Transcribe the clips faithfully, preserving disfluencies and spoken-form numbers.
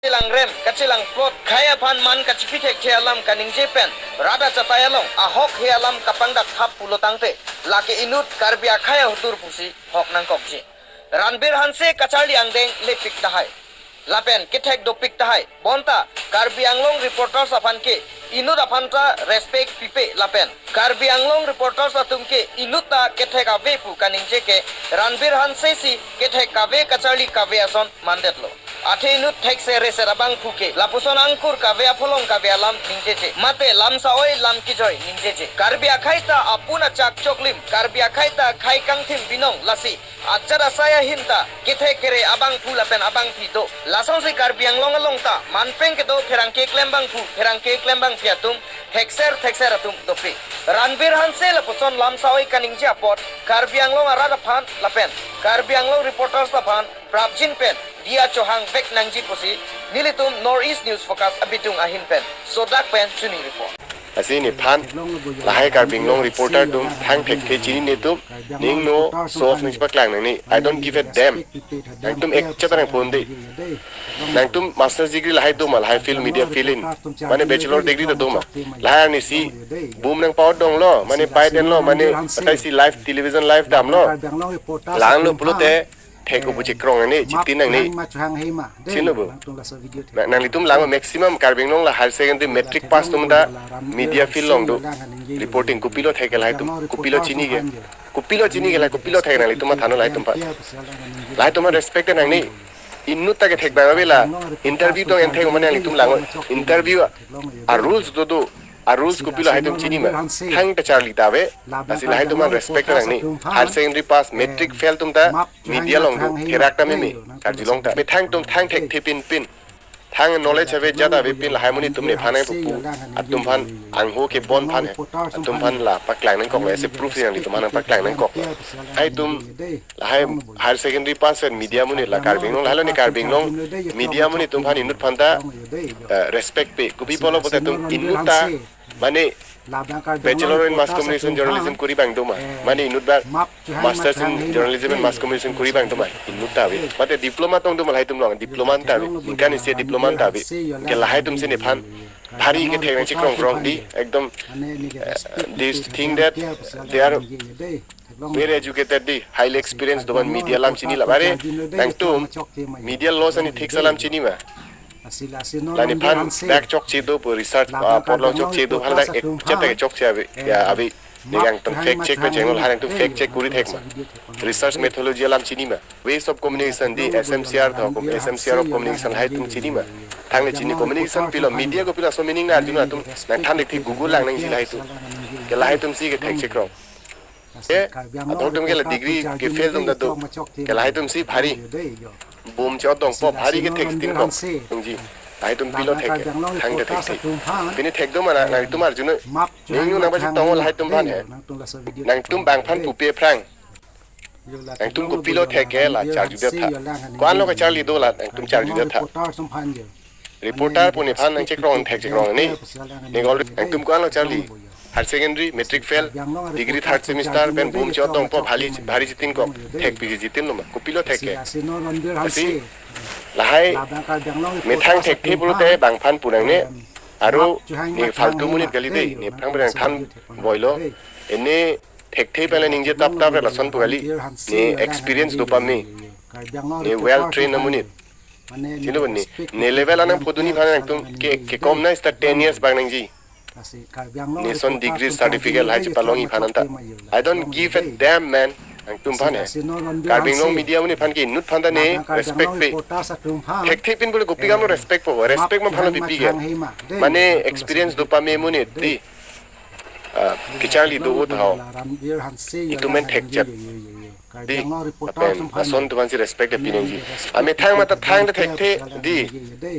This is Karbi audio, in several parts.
Kachelang rem, kachelang plot, khei aphan man kachipi thekthe alam kaningje pen, rat achatai along ahok he alam kapangdak thap pulo tangte, lake inut Karbi akhei ahotur pusi hok nangkokji. Ranbir Hanse kacharli angdeng lepik tahai. Lapen kethek dopik tahai. Bonta Karbi Anglong Reporters aphan ke inut aphan ta respect pipe lapen Karbi Anglong Reporters atum ke inut ta kethek ave pu kaningje ke Ranbir Hanse si kethek kave kacharli kave ason mandetlo. Athe inut thekse reser abangphu ke lapuson angkur kave apholong kave alam ningjeje. Mate lam sa-oi lam kejoi ningjeje. Karbi akhei ta apun achak choklim. Karbi akhei ta khei kangthim binong lasi ajat asai ahin ta kethek kere abangphu lapen abangphi do. Lasonsi Karbi Anglong along ta manpeng kedo pherangke klembangphu, pherangke klembangphi atum, thekser thekser atum dopik. Ranbir Hanse lapuson lam sa-oi kaningje apot Karbi Anglong arat aphan lapen Karbi Anglong Reporters aphan prapjin pen diya chohang vek nangji pusi nelitum North East News Focus abitung ahin pen sodak pen chuning report. Lasi nephan lahai Karbi Anglong Reporter atum thang thekthe chinine atum, ningno show off nangchipaklang nangne. I don't give a damn. Nangtum ek chetang phone de. Nangtum master's degree lahai doma, lahai field, media field in. Mane bachelor degree ta doma. Lahai arnisi boom nangpa-otdunglo, mane pai tenlo, mane atai si live, television live damlo. Langlo pulote thek-o pu chekrong nangne, chitin nangne. Sino bo. Na, nanglitum lang maximum Karbi Anglong la higher secondary matric pass atum ta media field along do. Reporting kopilo thek lahai atum, kopilo chini ke. Kopilo chini ke lahai, kopilo thek nanglitum matha non lahai atum aphan. Lahai atum aphan respect nangne. Inut ta kethek bang ave la interview tong en thek mane nanglitum lang interview a rules do do. A rules kopilo lahai atum chini ma. Thang ta charli ta ave. Lasi lahai atum aphan respect nangne. Higher secondary pass, matric fail atum ta media along do. Therak ta meme. Karjulong ta. Methang atum thang thekthe pinpin. Thang knowledge ave, jat ave pin lahai amonit atum nephan nangpupu. Atum aphan angho kebon aphan he. Atum aphan la paklang nangkok le, ase proof si nanglitum aphan paklang nangkok. Lahai atum, lahai higher secondary pass and media amonit la Karbi Anglong, lahai lo ne Karbi Anglong media amonit atum aphan inut aphan ta, eh, respect pe. Kopi pulo pulote atum inut ta, mane Bachelor in Mass Communication Journalism kori abang doma. Mane inut ba Masters in Journalism and Mass Communication kori abang doma. Inut ta ave. Mate diploma tong doma lahai atum along. Diploma ta ave. Ningkan isi diploma ta ave. Ke lahai atum si nephan bhari kethek nangchekrong krong di. Ekdom, eh, they used to think that they are very educated di, highly experienced do, ban media alam chini la. Bare nangtum media laws ani thik alam chini ma. La nephan dak chokche do pu research, ah, apot along chokche do, hala dak ek chet ta chokche ave, ya ave. Ne nangtum fact check pen chenglo, lahai nangtum fact check kori thek ma. Research methodology alam chini ma. Ways of communication di, S M C R tho, S M C R of communication lahai atum chini ma. Thang le chini communication pilo, media kopilo, so meaning na arjuna atum nangthan thekthe Google lang nangji lahai atum. Ke lahai atum si kethek chekrong. Ke, adong atum ke la degree ke fail atum ta do. Ke lahai atum si bhari. Boom che-otdungpo bhari kethek chitin kok. Nangji. Lahai atum pilo thek ke. Thang ta thekthe. Pini thek doma na, nangtum arjuna. Ningno nangpachitong lahai atum aphan he. Nangtum bang aphan pupe aphrang. Nangtum kopilo thek ke la charjudet tha. Ko-an lo kacharli do la nangtum charjudet tha. Reporter pu nephan nangchekrong thek chekrong ne. Ne gol nangtum ko-an lo charli. Higher secondary, matric fail, degree third semester, pen boom che-otdungpo bhari, bhari chitin kok. Thek piji chitin lo ma. Kopilo thek ke. Lasi lahai methang thekthe pulote bang aphan pu nangne. Aro ne faltu monit kali de. Nephrang pen nangthan boilo. Ene thekthe pen le ningje tap tap le lason pu kali. Ne experience do pame. Ne well trained amonit. Chini bo ne, ne level anang phodunji aphan nangtum ke, kekom na ista ten years bang nangji. Ne son degree certificate lahai chepalongji aphan anta. I don't give a damn, man. Nangtum aphan he. Karbi Anglong media amonit aphan ke inut aphan ta ne respect pe. Thekthe pin bole kopi kam lo respect po. Respect ma aphan lo pipi ke. Mane experience do pame amonit di. Ah, kacharli do ut hao. Itum men thekchet. Di, lapen lason atum aphan si respect pi nangji. Amethang mata thang ta thekthe di.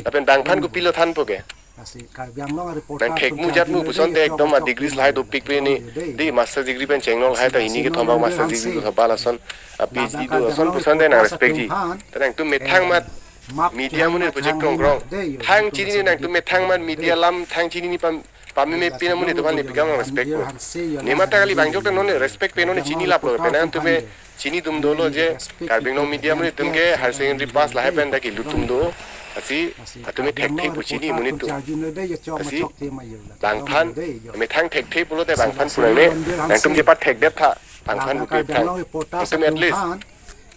Lapen bang aphan kopilo thanpo ke. Nang thekmu jatmu puson te ekdom a degree lahai dopik pe ne. Di master degree pen chengnol hai ta hini kethom bang master degree do thaba lason. A PhD do lason puson te nang respect ji. Ta nangtum methang mat media amonit project krong krong. Thang chinine nangtum methang mat media alam thang chinine pam pameme pin amonit atum aphan nepikam nang respect po. Ne mata kali bang jok ta non respect pe non chinilaplo, penang atum ke chinidun dolo je Karbi Anglong media amonit atum ke higher secondary pass lahai pen dak kelut atum do. Lasi, atumi thekthe pu chini monit atum. Lasi, bangphan, methang thekthe pulote bangphan pu nangne, nangtum chepathekdet tha, bangphan kopi aphrang. Nangtum at least,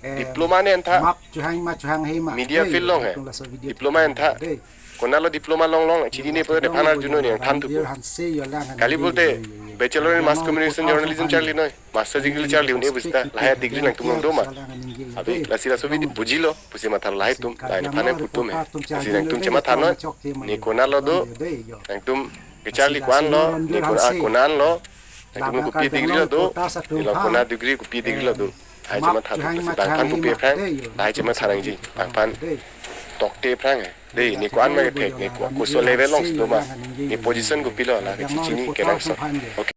diploma ne an tha, media field along he, diploma an tha. Konatlo diploma longlong, chini ne pulote phan arjuno ne nangthan thupo. Kali pulote, Bachelor in Mass Communication Journalism charli noi. Master degree charli un-e pusita, lahai degree nangtum along doma. Abi, lasi laso avi bujilo, pusi matha lahai atum, lahai nephan pu atum he. Lasi nangtum chematha non, ne konatlo do, nangtum kecharli ko-anlo, ne kona, ko-anlo, nangtum kopi degree lo do, ne lo kona degree kopi degree lo do. Lahai chematha, lasi bangphan kopi aphrang, lahai chematha nangji, bangphan tokte aphrang he. Dei, ne ko-an ma kethek, ne ko, koso level alongsi doma, ne position kopilo, la kechini kenangsot. Okay.